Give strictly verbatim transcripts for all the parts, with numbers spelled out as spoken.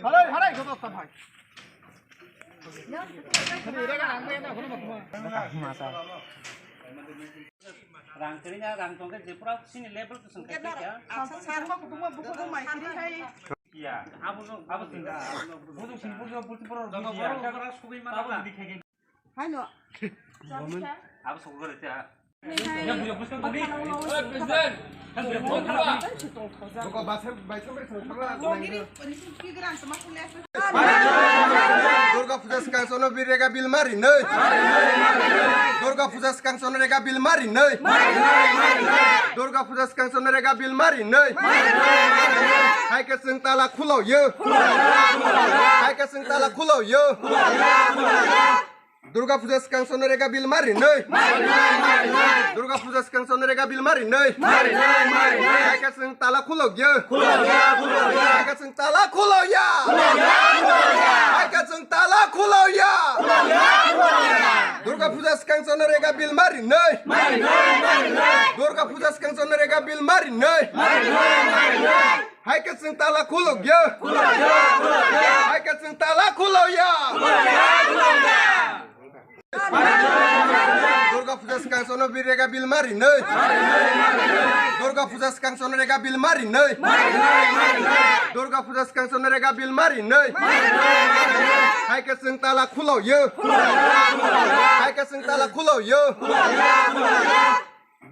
Harai, harai, kau tak sampai. Rang kiri na, rang tongke je pura sini level tu sengke ya. Asa sar ma kutung ma buku ko mai kiri hai. Iya, abo no, abo tinggal. Buku sini buku buku pura buku ya. Abo dikhai. Haino. Abo sokgore ta. Durga Puja skang sono bir rega bil mari nei. Durga Puja skang sono rega bil mari nei. Durga Puja skang sono rega bil mari nei. Hai ke sing tala khulo yo. Hai ke sing tala khulo yo. Durga Puja skang sono rega bil mari nei. Durga Puja skang sono rega bil mari nei. Hai ke sing tala khulo yo. Hai ke sing tala khulo ya. Hai ke sing tala khulo ya. Durga Puja skang sono rega bil mari nei. Durga Puja skang sono rega bil mari nei. Hai ke sing tala khulo ya. Hai ke sing tala khulo ya. Durga Puja skang sono bir rega bil mari nei. Durga Puja skang sono rega bil mari nei. Durga Puja skang sono rega bil mari nei. Hai ke sing tala khulo yo. Hai ke sing tala khulo yo.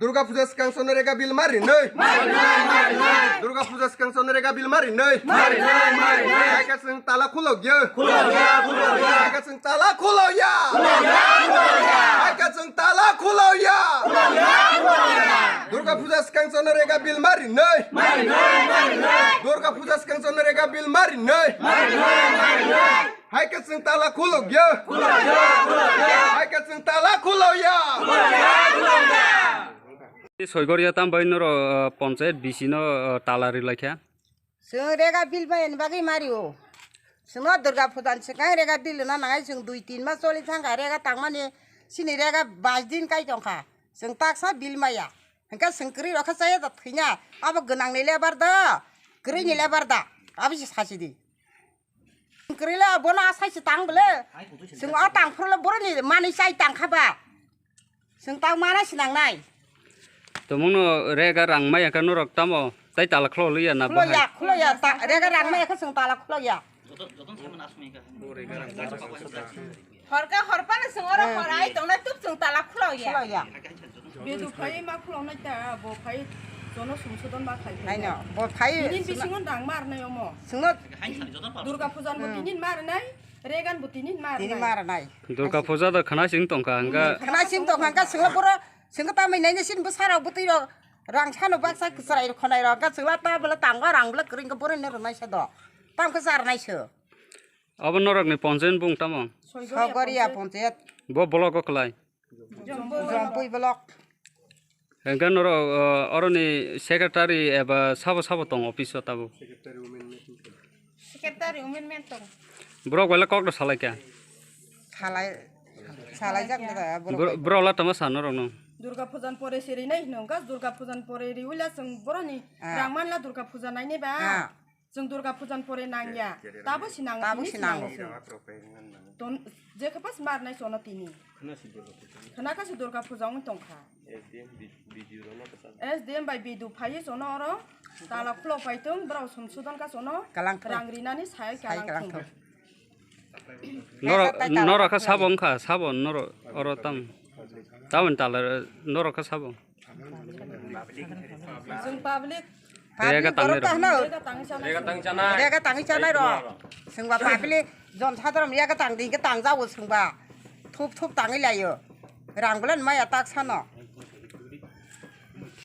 Durga Puja skang sono rega bil mari nei. Durga Puja skang sono rega bil mari nei. Hai ke sing tala khulo yo. Hai ke sing tala khulo ya. Hai ke sing tala khulo ya. Durga Puja skang sono rega bil mari nei. Durga Puja skang sono rega bil mari nei. Hai ke sing tala khulo yo. Hai ke sing tala khulo ya. Soigoria tam bai noro, uh, ponchayat B C no, uh, tala ri laikha. Chwng rega bil bai ni bagwi mari o. Chwngno Durga Puja ni swkang rega bil na nangai, chwng dui tin mas choli thangkha rega tangmani, sini rega bais din kai tongkha. Chwng taksa bil maya. Hwnkhe chwng kwrwi rokha chaya da thwina. Abo gwnang ni lebar da, kwrwi ni lebar da. Abo se sasi di. Kwrwila bono asai se tang bole. Chwng o tang phuru le boroni manwi chai tang kha ba. Chwng tang mana se nang nai. Tomongno rega rang maya khe norok tamo tai tala khlo liya na bahai? Khloya, khloya, ta-, rega rang maya khe chwng tala khloya. Horka horpano chwng oro horai tongna tub chwng tala khloya. Khloya. Bedu phai ma khulongnai ta, bo phai jono sumsodon ma khai phai. Haino, bo phai. Tinin bisingo dang mar nai omo. Sungno. Durga pujan bo tinin mar nai, regan bo tinin mar nai. Tinin mar nai. Durga puja da khana sing tongkha, hwnkha. Khana sing tongkha, hwnkha sungno pura, sungno tamai nai sin bo sara butui ro, rang sano baksa kwchwrai ro khonai ro, hwnkha sungla ta bela tangwa rang bela kring ka boroi ne ro nai sa do. Tam ka sar nai so. Abo norok ni ponchayat bung tamo? Sogoria ponchayat. Bo block o klai. Jompui block. Hwnkhe norok, uh, oroni secretary eba sabo sabo tong office o tabuk? Secretary women meeting tong. Borok bai le kok do salai kha? Salai, salai jak da borok. Bor-, borok la tama sa norok no? Durga pujan pore se rinai hino, gas Durga pujan pore riwila chwng boroni rang manla Durga puja naini ba. Chwng Durga pujan pore nangya. Tabo si nango, tini si nango. Ton, je khe pas mar nai chono tini. Khana si Durga puja. Khana kha si Durga puja wng tongkha. S D M bi-, B D O rono kwchak. S D M bai B D O phaiwi chono oro. Tala khulo pai tong, borok sumsudon kha chono. Kalang thung. Rang rinani sai kalang thung. Norok, norok kha sabo wngkha, sabo norok oro tam. Tamoni tala norok kha sabo. Chwng public. Rega public tangwi borok rok. Ta hwno. Rega tangwi chanai. Rega tangwi chanai rok. Chwngba public jon sadharon rega tang di hwnkhe tangjago chwngba. Thup thup tangwi laio. Rang bwleno maya tak sano.